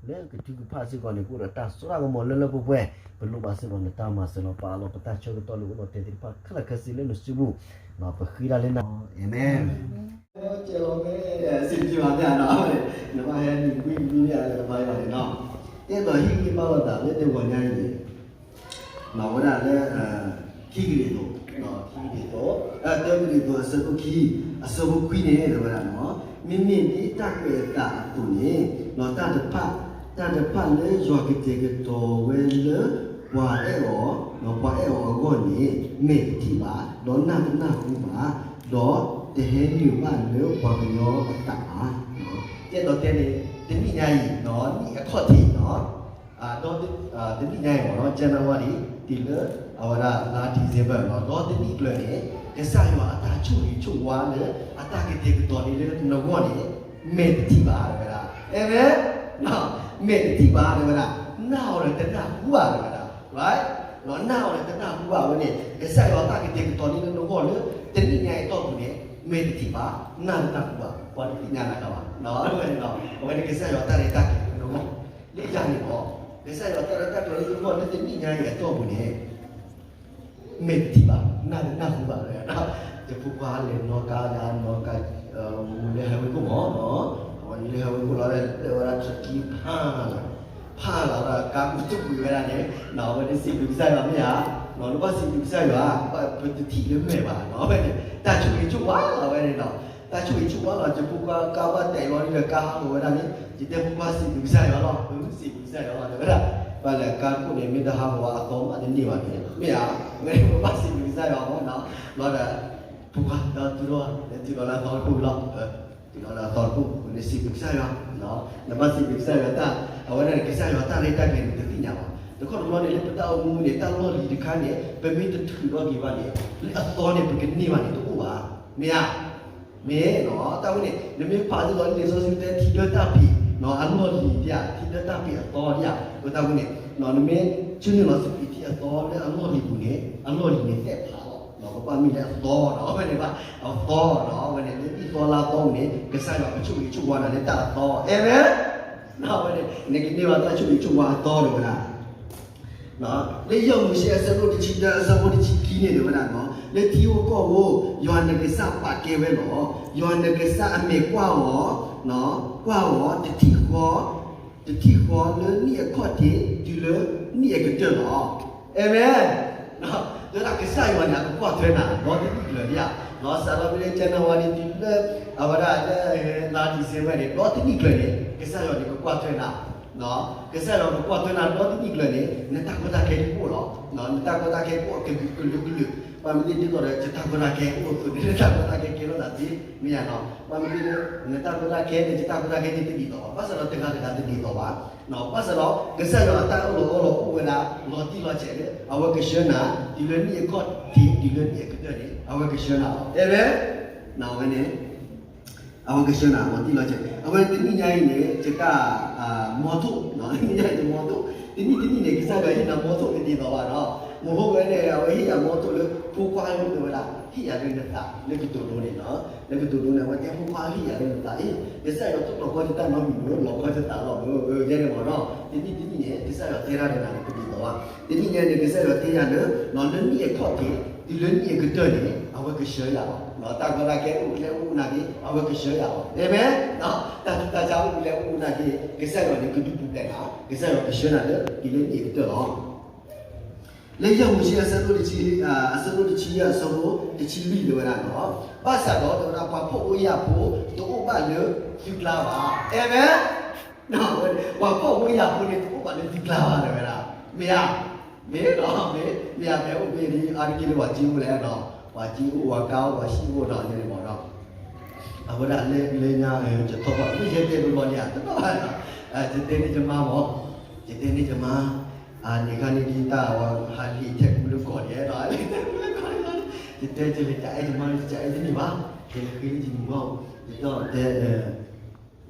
လၢကထုကဖၣ်စ့ၢ်ကီးန့ၣ် ကအိၣ်ဒီးတၢ်စိတၢ်ကမီၤလၢလၢပှဲၤပှဲၤ, ပလိၣ်ဘၣ်စ့ၢ်ကီးနတၢ်မၤစၢၤလီၤ. ပာ်လီၤပတၢ်ဆၢကတီၢ်လၢအိၣ်ဒီးတဲသ့ၣ်တဖၣ်ခဲလၢာ်ခဲဆ့လၢနစုပူၤ, ပဃ့ဒၣ်လၢနၤ, အၤမ့ၣ်. ကဲလီၤမ့ၢ် စံးဘျုးဘၣ်မ့ၢ်ဧါနီၤ, နဘၣ်ဟဲနံၤကွံမံန့ၢ်အလၢတဘါယွၤန့ၣ်နီၤ, အဲၣ်ဒိးဟ့ၣ်ဂံၢ်ဘါလိာ်သးလၢတဂီၤညါအံၤန့ၣ် မၤဝဲဒၣ်လၢ ခံကရံၣ်သူး, ခံကရံၣ်သူး, သၢကရံၣ်သူးအဆၢဖိခံ, အဆၢဖိခွံန့ၣ် တဲဝဲဒၣ်နီၤ, မ့မ့ၢ်ဒ်တၢ်ကွဲးအသးအသိးန့ၣ်, တၢ်တဖၣ်, တၢ်တဖၣ်လၢယွၤကတဲာ်ကတီၤဝဲလၢ ပှၤအဲၣ်အီၤ, ပှၤအဲၣ်အီၤအဂီၢ်န့ၣ် မဲာ်တထံၣ်ဘၣ်, ဒီးနၢ်တနၢ်ဟူဘၣ်, ဒီးတဟဲနုာ်ဘၣ်လၢပှၤကညီအသးဘၣ်. ကဲဒီးတဲန့ၣ် တနံၣ်ညါအံၤ, နံၣ်အခီၣ်ထံးနီၤ ဒီး တနံၣ်ညါအံၤမ့ၢ်နီၤ January တုၤလၢ အဝဲဒၣ်လါ December နီၤ ဒီးတနံၣ်ကျၢၤန့ၣ် ကစၢ်ယွၤအတၢ်ဆိၣ်ဂ့ၤဆိၣ်ဝါလၢ အတၢ်ကတဲာ်ကတီၤန့ၣ်လၢနဂီၢ်န့ၣ် မဲာ်တထံၣ်ဘၣ်တဲဝဲဒၣ်, အၤမ့ၣ်, မဲာ်တထံၣ်ဘၣ်တဲဝဲဒၣ်, နၢ်အီၤဒီးတနၢ်ဟူဘၣ်တဲဝဲဒၣ်, နၢ်အီၤဒီးတနၢ်ဟူဘၣ်ဝဲန့ၣ် ကစၢ်ယွၤအတၢ်ကတဲာ်ကတီၤန့ၣ်လၢနဂီၢ်လၢ တနံၣ်ညါအံၤအတီၢ်ပူၤန့ၣ် မဲာ်တထံၣ်ဘၣ်, နၢ်တနၢ်ဟူဘၣ်, ပှၤတသ့ၣ်ညါနၤဘၣ်, အဝဲန့ၣ်ကစၢ်ယွၤတၢ်ရဲၣ်တၢ်ကျဲၤလၢနဂီၢ် လၢယၤန့ၣ်လီၤ, ကစၢ်ယွၤတၢ်ရဲၣ်တၢ်ကျဲၤလၢနဂီၢ်လၢတနံၣ်ညါအံၤအတီၢ်ပူၤန့ၣ် မဲာ်တထံၣ်ဘၣ်, နၢ်တနၢ်ဟူဘၣ်, ယဖိခွါလဲၤနီၣ်ကါယၤနီၣ်ကါ, မူလဲၤဟဲဝဲခိၣ်မး, အဝဲလဲၤဟဲဝဲခိၣ်လီၤ လဲၤဝဲဒၣ်ထၢၣ်ခံဖးလီၤ, ဖးလီၤဒီးကါမူထူၣ်ကွံာ်ဝဲဒၣ်န့ၣ် အဝဲန့ၣ်စံးဘျုးကစၢ်ယွၤမ့ၢ်ဧါ, နဘၣ်စံးဘျုးကစၢ်ယွၤ, ပတထံၣ်လၢမဲာ်ဘၣ်, အဝဲန့ၣ် တၢ်ဆိၣ်ဂ့ၤဆိၣ်ဝါလီၤဝဲန့ၣ်လီၤ, တၢ်ဆိၣ်ဂ့ၤဆိၣ်ဝါလီၤ ယဖိခွါကါဘၣ်တဲာ်လီၤဒီးကါဟးဂီၤဝဲဒၣ်န့ၣ် ယတဲဖိခွါစံးဘျုးကစၢ်ယွၤလီၤ, စံးဘျုးကစၢ်ယွၤလီၤ တဲဝဲဒၣ်, ဘၣ်လဲၣ်ကါခိၣ်န့ၣ် မ့ၢ်တဟးဂီၤအသီမးတန့ၢ်ဘၣ်န့ၣ် မ့ၢ်ဧါ, ဝဲန့ၣ်ပဘၣ်စံးဘျုးကစၢ်ယွၤမး, လီၤဒီး ဖိခွါဒီးတုၤလီၤ, လဲၤတုၤလီၤလၢအသီတခိၣ်လီၤ, တုၤလီၤလၢအသီတခိၣ် နစံးဘျုးကစၢ်ယွၤ, နဘၣ်စံးဘျုးကစၢ်ယွၤတၢ်, အဝဲဒၣ်န့ၣ် ကစၢ်ယွၤတၢ်ရဲၣ်တၢ်ကျဲၤန့ၣ် တသ့ၣ်ညါဘၣ်, တခီတဘျီန့ၣ် လၢပတၢ်အိၣ်မူန့ၣ် တၢ်လီၢ်လံၤတခါန့ၣ် ပမ့ၢ်တထုးထီၣ်က့ၤဘၣ်န့ၣ် လၢအသီန့ၣ် ပကန့ၢ်ဘၣ်န့ၣ် တအိၣ်ဘၣ်, မ့ၢ်ဧါ မ့ၢ်နီၤ, တၢ်ဝဲန့ၣ် နမ့ၢ်ဖးဒ်သိးလံာ်စီဆှံတဲ ထံဒၢတၢ်ဖံးနီၤ အလီၢ်လံၤဒၣ်, ထံဒၢတၢ်ဖံးအသီဒၣ်, အဃိတၢ်ဝဲန့ၣ် နမ့ၢ်ဆၢနုာ်လီၤစပံးထံအသီလၢအလီၢ်လံၤပူၤန့ၣ် အလီၢ်လံၤန့ၣ်သ့ၣ်ဖးလီၤ, ပဘၣ်မ့ၢ်လၢအသီနီၤ, အဝဲန့ၣ်ဘၣ် အသီနီၤ, အဝဲန့ၣ် လၢနံၣ်သီလါသီပူၤန့ၣ် ကစၢ်ယွၤကဆိၣ်ဂ့ၤဆိၣ်ဝါနၤလၢတၢ်အသီ, အၤမ့ၣ်, အဝဲန့ၣ် နကန့ၢ်ဘၣ်တၢ်ဆိၣ်ဂ့ၤဆိၣ်ဝါအသီတဲဝဲဒၣ် လၢယဲၢ်မိၤၡ့အဆၢဒိၣ်တဆံတၢ အဆၢဖိတဆံခံန့ၣ် တဲဝဲဒၣ်နီၤ, လၢထံဧိၤကီၢ်ဧိၤ ယွၤနကစၢ်ပာ်ကဲဝဲလီၤ. ယွၤနကစၢ်အမဲာ်ကွၢ်အီၤ, ကွၢ်အီၤ တထံၣ်ဃီ, တထံၣ်ဃီလၢနံၣ်အခီၣ်ထံး တုၤလၢနံၣ်အကတၢၢ်လီၤ. အၤမ့ၣ်, တဲဝဲဒၣ်ကစၢ်ယွၤန့ၣ် အကကွၢ်ထွဲနၤ ဒီတနံၣ်ကျၢၤဒၣ်, စးထီၣ်ဖဲလၢ January တုၤလၢ အဝဲဒၣ်လၢ လါ December န့ၣ် ဒီတနံၣ်ကျၢၤန့ၣ် ကစၢ်ယွၤန့ၣ် ကကွၢ်ထွဲနၤ ကစၢ်ယွၤကကွၢ်ထွဲနၤဒီတနံၣ်ကျၢၤန့ၣ် နတၢ်ကီတၢ်ခဲကအိၣ်လီၤ. နတၢ်ကီတၢ်ခဲကအိၣ်ကလုာ်ကလုာ်, ဘၣ်မနုၤဒ်သိးဒီး ယတၢ်ကီတၢ်ခဲအိၣ်အသိးန့ၣ် နတၢ်ကီတၢ်ခဲကဲထီၣ်သးသ့, မ့ၢ်ဧါနီၤ. ဘၣ်မနုၤဒ် နတၢ်ကီတၢ်ခဲန့ၣ် ယတၢ်ကီတၢ်ခဲန့ၣ်တဒ်သိးဘၣ်. ဘၣ်ဆၣ်ဒီးတဂၤတဂၤတဒ်သိးဘၣ်. ဘၣ်ဆၣ်ဒီး ကစၢ်ယွၤအတၢ်အၢၣ်လီၤအီလီၤအိၣ်ဝဲဒၣ် လီၤတံၢ်လီၤဆဲးလၢ အဝဲကဆှၢနၤ တုၤလၢနံၣ်အခီၣ်ထံး တုၤလၢနံၣ်အကတၢၢ်န့ၣ် အဝဲကဆှၢနၤလီၤ. အၤမ့ၣ်, အဝဲန့ၣ် အဝဲကဆှၢနၤ လီၤတံၢ်လီၤဆဲး. အဝဲတနံၣ်ညါအံၤန့ၣ် ယတၢ် မီထိၣ်, တနံၣ်ညါအံၤမီထိၣ်, တနံၣ်တနံၣ်န့ၣ် ကစၢ်ယွၤဟ့ၣ်နၤမီထိၣ်တဒ်သိးဘၣ်နီၤ. မဟိဝဲန့ၣ် အဝဲဟ့ၣ်ယၤမီထိၣ်လၢ ဖိခွါလၢတဲဝဲဒၣ် ဟ့ၣ်ယၤလၢနသး လၢကတိၤဒိန့ၣ်နီၤ. လၢကတိၤဒိန့ၣ် အဝဲတဲဖိခွါဟ့ၣ်ယၤလၢနသးအံၤ ကစၢ်ယွၤတလီၤကီယတၢ်နီတမံၤ လီၤကီယသးလီၤ ယဲန့ၣ်မ့ၢ်နီၤ. တနံၣ်တနံၣ်န့ၣ် ကစၢ်ယွၤတဲဒၣ်ဒီးနၤန့ၣ် တဒ်သိးဘၣ်. တနံၣ်ညါန့ၣ် ကစၢ်ယွၤတဲယၤလၢ လၢနံၣ်အခီၣ်ထံး တုၤလၢနံၣ်အကတၢၢ်န့ၣ် အဝဲကဆှၢယၤလီၤ. တၢ်ကီတၢ်ခဲအိၣ်လဲၣ်အိၣ်နာ်က့ အဝဲကဆှၢယၤလီၤ. အၤမ့ၣ်, တၢ်ထူးတၢ်ဆါအိၣ်လဲၣ်အိၣ်နာ်က့ ကစၢ်ယွၤန့ၣ်ကဒုးပူၤဖျဲးနၤ ကစၢ်ယွၤကဆှၢနၤလၢ တုၤလၢနံၣ်အကတၢၢ်လီၤ. လၢယဲၢ်မိၤၡ့အဆၢဒိၣ်တဆံ, အဆၢဒိၣ်တဆံယဲၢ်အဆၢဖိတဆံလွံၢ်တဲဝဲဒၣ်နီၤ, ဘၣ်ဆၣ်ဒီးတဲဝဲဒၣ် ပှၤဖှီၣ်ဖိယာ်ဖိ တအိၣ်ဘၣ်လၢသုကျါဘၣ်. အၤမ့ၣ်, ပှၤဖှီၣ်ဖိယာ်ဖိန့ၣ် တအိၣ်ဘၣ်လၢသုကျါဘၣ်တဲဝဲဒၣ်. မ့ၢ်ဧါ, မ့ၢ်ဒီး မ့ၢ်, မ့ၢ်အမဲာ်အိၣ်မ့ၢ်ဒ်အါတက့ၢ်လၢပှၤကၠံအိၣ်လဲၣ်နီၤ, ပှၤကၠံအိၣ် ပှၤကါအိၣ် ပှၤဟံၣ်အိၣ်ဒီးန့ၣ်မ့ၢ်နီၤ. အဝဲဒၣ်လၢလၢညါ ယထီၣ်ဘၣ် မ့ၢ်ယဲတဲတဘျီန့ၣ် တဘၣ်ဘၣ်နီၤ, ယတဲန့ၢ်ယမါမ့ၢ်, ယတဲန့ၢ်ယမါ, န့ၣ်ခါန့ၣ်ဒ်တၢ်ဝဲဟးလံာ်ထဲကူလၢကီၢ်န့ၣ်ဒီး လံာ်ထဲကူလၢကီၢ်န့ၣ်ဒီး ယတဲယလဲၤတၢ်အဲၣ်ယမါ ယတၢ်အဲၣ်တန့ၢ်ဘၣ်, ယလဲၤဃ့န့ၢ်ယမါ, ယတဲအီၤတဲ မ့ၢ်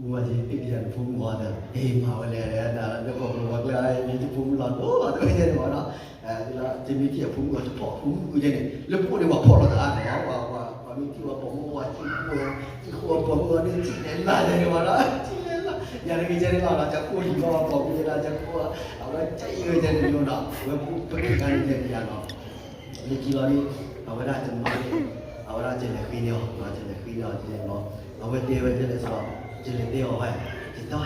ဝဲယဟ့ၣ်ဒံးယၤနဖိမုၣ်အီၤဒီး အ့ၣ်မၤဝဲလဲၣ်ဒီး လၢကီၢ်ပူၤဝဲကျဲ ယဖိမုၣ်လီၤဒိၣ်ဘၣ်တဝဲန့ၣ်မ့ၢ်နီၤ, ယမ့ၢ်ထံၣ်အဖိမုၣ်အီၤတဖီၣ် ဖိမုၣ်အီၤန့ၣ် လၢပအိၣ်န့ၣ် ပှၤဖီၣ်လိာ်သးနီၤ, ပှၤမ့ၢ်ထံၣ်ဝဲပိာ်မုၣ်ဝဲ ထံၣ်ဃိပှၤမုၣ်အီၤန့ၣ် ထံၣ်လဲၤလၢ်န့ၣ်မ့ၢ်နီၤ, ထံၣ်လဲၤလၢ် ယၤတဂ့ၤကဲန့ၣ်လီၤဒီး ကအိၣ်လံလီၤပိာ်မုၣ်လၢကအိၣ် အဝဲကဲအံၤဝဲကဲန့ၣ်လီၤဒီး အဝဲပက့ၤခါန့ၣ်ကဲန့ၣ်ယၤလီၤ. လၢခံလီၤန့ၣ် အဝဲဒၣ်ကမၤန့ၣ် အဝဲဒၣ်ကလဲၤဃ့န့ၢ်အီၤ ကလဲၤဃ့န့ၢ်အီၤကဲန့ၣ်လီၤ. အဝဲတဲဝဲဒ်လဲၣ်စီဒီး ကလဲၤတဲအီၤဝဲ ယတဲအီၤ ဟဲ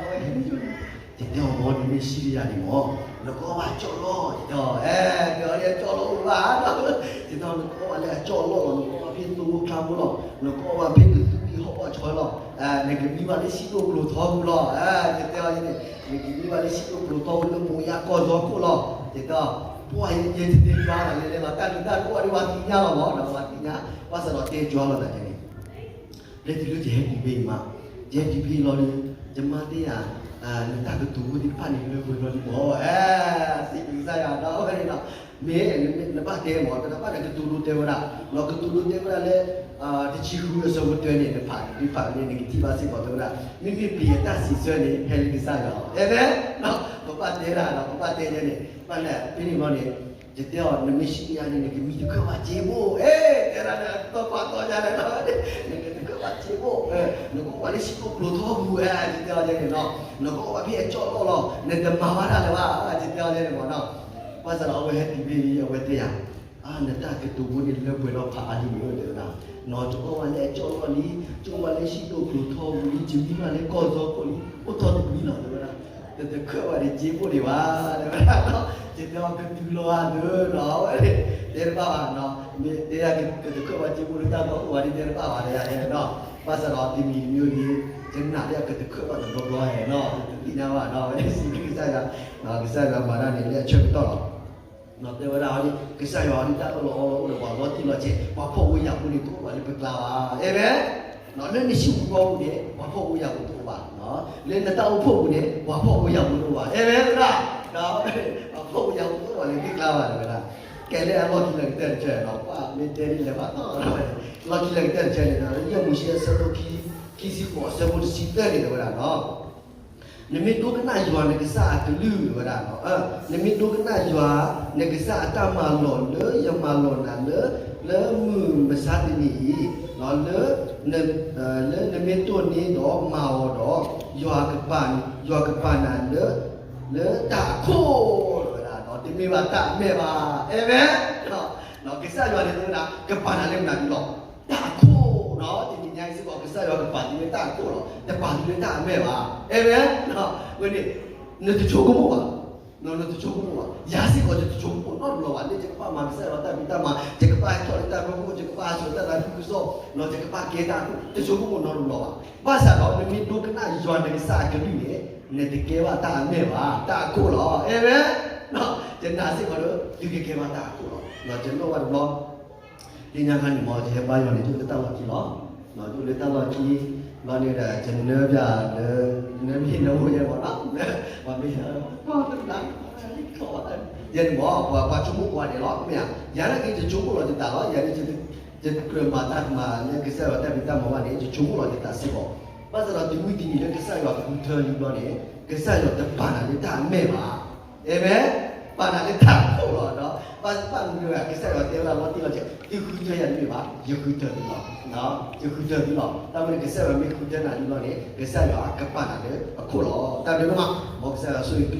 ယတဲအီၤ မ့ၢ်နမ့ၢ်ဆံးယၤန့ၣ်မ့ၢ် နကအီၣ်ဘၣ်ကၠီၣ်လီၢ် ယတဲအီၤ အဲ တဲအီၤလၢကၠီၣ်လီၢ်အိၣ်ဘၣ် ယတဲအီၤ နကအီၣ်ဘၣ်လၢအကၠီၣ်လီၢ်လီၤ နကအီၣ်ဘၣ်ဖဲသိဖိကျါဖိလီၤ နကအီၣ်ဘၣ်ဖဲကသူၣ်အံၤဟီၣ်ဘၣ်ဆီလီၤ နကမံဘၣ်လၢစံၣ်ဒိၣ်ကျိၤထီပူၤလီၤ ယတဲအီၤန့ၣ် နကမံဘၣ်လၢစံၣ်ဒိၣ်ကျိၤထီပူၤလၢမိၢ်ယါကီၢ်စီခိၣ်လီၤ ယတဲအီၤ ပှၢ်ယဲယဲတတဲဘၣ်လီၤ လဲၤလဲၤလီၤ တၢ်ဒုးတၢ်ဒိၣ်အီၤဒ်ပှၤသ့ၣ်ညါလီၤမ့ၢ် ဒီးပှၤသ့ၣ်ညါ ဘၣ်ဆၣ်ဒီးတဲကၠီလီၤတၢ်န့ၣ် လၢတုၤလၢယဟဲတုၤဖဲအံၤမး ယဟဲတုၤဖဲအံၤလီၤဒီး ယမါတဲယၤ နတၢ်ကတိၤဖိသ့ၣ်တဖၣ်န့ၣ်လၢပှဲၤလီၤဒံးမ့ၢ် အဲ စံးဘျုးကစၢ်ယွၤဒီးဝဲန့ၣ်ဒီး မ့ၢ်နဘၣ်တဲမ့ၢ် တနဘၣ်န့ၣ် ကတိၤဒိတဲဝဲဒၣ် ဒီးကတိၤဒိတဲဝဲဒၣ်လၢ တဆံဃုအဆၢဖိတၢန့ၣ် နဖးဒ်ဖးန့ၣ် နကထံၣ်ဘၣ်စ့ၢ်ကီးတဲဝဲဒၣ် မ့မ့ၢ်ပျံၤအတၢ်စံးဆၢန့ၣ် ဟဲလၢကစၢ်ယွၤလီၤ အဲၣ်ဝဲ ပဘၣ်တဲဒၣ်ဒီး ပဘၣ်တဲဒၣ်န့ၣ် ဘၣ်လဲၣ် ဖဲန့ၣ်ဘျီန့ၣ် ယတဲအီၤ နမ့ၢ်ဆံးယၤန့ၣ် နကမံတခၢၣ်ဘၣ်စ့ဘိၣ် အဲ တဲဒၣ်န့ၣ် တီၢ်ပာ်တီၢ်ယၤလဲၣ်လီၤ နကတခၢၣ်ဘၣ်စ့ဘိၣ် နကအီၣ်ဘၣ်လၢစံၣ်ဒိၣ်ကျိၤထီပူၤ အဲ ယတဲအီၤန့ၣ်လီၤ နကအီၣ်ဘၣ်ဖဲအကၠီၣ်လီၢ်လီၤ နတမၤဘၣ်တၢ်လၢၤဘၣ် ယတဲအီၤန့ၣ်မ့ၢ်နီၤ ဘၣ်ဆၣ်ဒီးအဝဲဟဲတုၤဖဲအံၤ အဝဲတဲယၤ အါ နတၢ်ကတိၤဖိန့ၣ်လၢပှဲၤဒီးဖးအါဒ်န့ၣ် တဲဝဲဒၣ် နတအီၣ်ဘၣ်လၢအကၠီၣ်လီၢ်လံ တအီၣ်ဘၣ်လၢစံၣ်ဒိၣ်ကျိၤထီပူၤလံ တမံဘၣ်လၢကီၢ်စီခိၣ်လံ အိၣ်ထီၣ်တမံလီၤ တဲဝဲဒၣ် တတခၢၣ်ဘၣ်ဒီးစ့ဘိၣ်ဒံးဘၣ် တဲဝဲဒၣ် ယတဲအီၤကတုၤလီၤဧါ တဲဝဲဒၣ် တဲတဘၣ်ဘၣ်နီၤ မ့ၢ်တဲယၤကတခၢၣ်ဘၣ်စ့ဘိၣ်လၢတၢ်ကီၢ်အိၣ်ဝဲဒၣ်တဲတဘၣ်ဘၣ် တဲယၤတဲနီၤ ဘၣ်ဆၣ်ဒီးတမံၤတမံၤန့ၣ် ယနာ်လၢအကတခၢၣ်ဘၣ်တဘျီဘျီနီၤ တသ့ၣ်ညါဘၣ်နီၤ အဝဲဒၣ်စံးဘျုးကစၢ်ယွၤ ကစၢ်ယွၤမၤတၢ်န့ၣ် လၢအဆၢကတီၢ်လီၤ တဲဝဲဒၣ် ကစၢ်ယွၤဒ်တၢ်အၢၣ်လီၤအီလီၤအိၣ်ဒီးပှၤလီၤတံၢ်လီၤဆဲး ပှၤဖှီၣ်ဖိယာ်ဖိန့ၣ်တအိၣ်ဘၣ်လၢပကျါဘၣ် အၤမ့ၣ် လၢနဟံၣ်ပူၤဃီပူၤန့ၣ် ပှၤဖှီၣ်ဖိယာ်ဖိတအိၣ်ဘၣ် လၢနတၢ်အိၣ်ဖှိၣ်ပူၤန့ၣ် ပှၤဖှီၣ်ဖိယာ်ဖိတအိၣ်ဘၣ် အၤမ့ၣ် တဲဝဲဒၣ် ပှၤဖှီၣ်ဖိယာ်ဖိတအိၣ်ဘၣ်လၢနကျါဘၣ် တဲဝဲဒၣ် ကဲလၢအလီၢ်ခံလၢကတၢၢ်တဆၢနီၤ ပှၤမ့ၢ်တဲဒ်လဲၣ်ဘၣ် လီၢ်ခံလၢကတၢၢ်တဆၢန့ၣ် ယဲၢ်မိၤၡ့အဆၢဒိၣ်ခံ ခံဆံဃိးအဆၢဖိတဆံသၢန့ၣ် တဲဝဲဒၣ်နီၤ နမ့ၢ်ဒိကနၣ်ယွၤနကစၢ်အကလုၢ် တဲဝဲဒၣ်, နမ့ၢ်ဒိကနၣ်ယွၤနကစၢ်အတၢ်မၤလီၢ်လၢယမၤလီၤနၤလၢ လၢမုၢ်မဆါတနံၤအံၤ, လၢ လၢနမ့ၢ်တိၢ်န့ၢ်ဒီးမၤအီၤဒီး, ယွၤကပာ်, ယွၤကပာ်နၤလၢ လၢတၢ်အခိၣ် တဲဝဲဒၣ်, တမ့ၢ်ဘၣ်တၢ်အမဲၢ်ဘၣ်. အၤမ့ၣ်. ကစၢ်ယွၤန့ၣ်တဲဝဲဒၣ် ကပာ်နၤလၢမနုၤဒ်လီၤ. တၢ်အခိၣ်, တနံၤညါအံၤစ့ၢ်ကီး ကစၢ်ယွၤကပာ်သုလၢတၢ်အခိၣ်လီၤ. တပာ်သုလၢတၢ်အမဲၢ်ဘၣ်. အၤမ့ၣ်. အဝဲန့ၣ် နတဆိကမိၣ်ဘၣ်. နတဆိကမိၣ်ဘၣ်. ယၤစ့ၢ်ကီးယတဆိကမိၣ်နီတဘျီဘၣ်. လၢယကဘၣ်မၤကစၢ်ယွၤတၢ်ဖံးတၢ်မၤ, ယကဘၣ်ဟဲထီၣ်လၢတၢ်ဖီခိၣ်, ယကဘၣ်ဟဲထီၣ်လၢတၢ်သးခုကစီၣ်, ယကဘၣ်ကဲတၢ်အခိၣ်, တဆိကမိၣ်နီတဘျီဘၣ်. ဘၣ်ဆၣ်ဒီး နမ့ၢ်ဒိကနၣ်ယွၤနကစၢ်အကလုၢ်န့ၣ် နတကဲဘၣ်တၢ်အမဲၢ်ဘၣ်, တၢ်အခိၣ်လီၤ. အၤမ့ၣ်. ယနာ်စ့ၢ်ကီးလၢ သုကကဲဘၣ်တၢ်အခိၣ်လီၤ. ယနီၣ်ဘၣ်တဘျီ သ့ၣ်ညါခါန့ၣ်မ့ၢ် ယဟဲဘါယွၤန့ၣ် ယအိၣ်လၢတၢ်လီၢ်ခံလီၤ. ယအိၣ်လၢတၢ်လီၢ်ခံ ဘျီန့ၣ်ဒီး ယနၢ်ပၠးလၢ နၢ်မ့ၢ်နၢ်အိၣ်ယဲမ့ၢ်နီၤ, ပှၤမ့ၢ် ယဲန့ၣ်မ့ၢ် ပှၤ ပှၤဆိကမိၣ်ပှၤဒဲးလီၤ. မ့ၢ်ဧါ, ယၤနာ်က့ ယဆိကမိၣ်လီၤယသးလီၤ. ယၤန့ၣ် ယကြၢးမၤတၢ်မၤလၢကစၢ်ယွၤတၢ်ဖံးတၢ်မၤဘၣ်န့ၣ် ယဆိကမိၣ်လီၤယသးစ့ၢ်ကီး. ဘၣ်ဆၣ်ဒီးတမုၢ်တနံၤလၢကစၢ်ယွၤဃုထၢလံဘျီန့ၣ် ကစၢ်ယွၤတပာ်နၤလၢတၢ်အမဲၢ်ဘၣ်. အၤမ့ၣ်. ပာ်နၤလၢတၢ်အခိၣ်လီၤ. ဘၣ်ဆၣ်ဘၣ်မနုၤအဃိ ကစၢ်ယွၤတဲဝဲဒၣ်လီၤတံၢ်လီၤဆဲး, သုဃုထၢယၤတမ့ၢ်ဘၣ်, ယဃုထၢသုလီၤ. ယဃုထၢသုလီၤ. တၢ်ဝဲန့ၣ် ကစၢ်ယွၤမ့ၢ်ဃုထၢနၤလံဘျီန့ၣ် ကစၢ်ယွၤကပာ်နၤလၢအခိၣ်လီၤ. တၢ်ဘျုးဒိၣ်မး, မ်ကစၢ်ယွၤဆိၣ်ဂ့ၤသု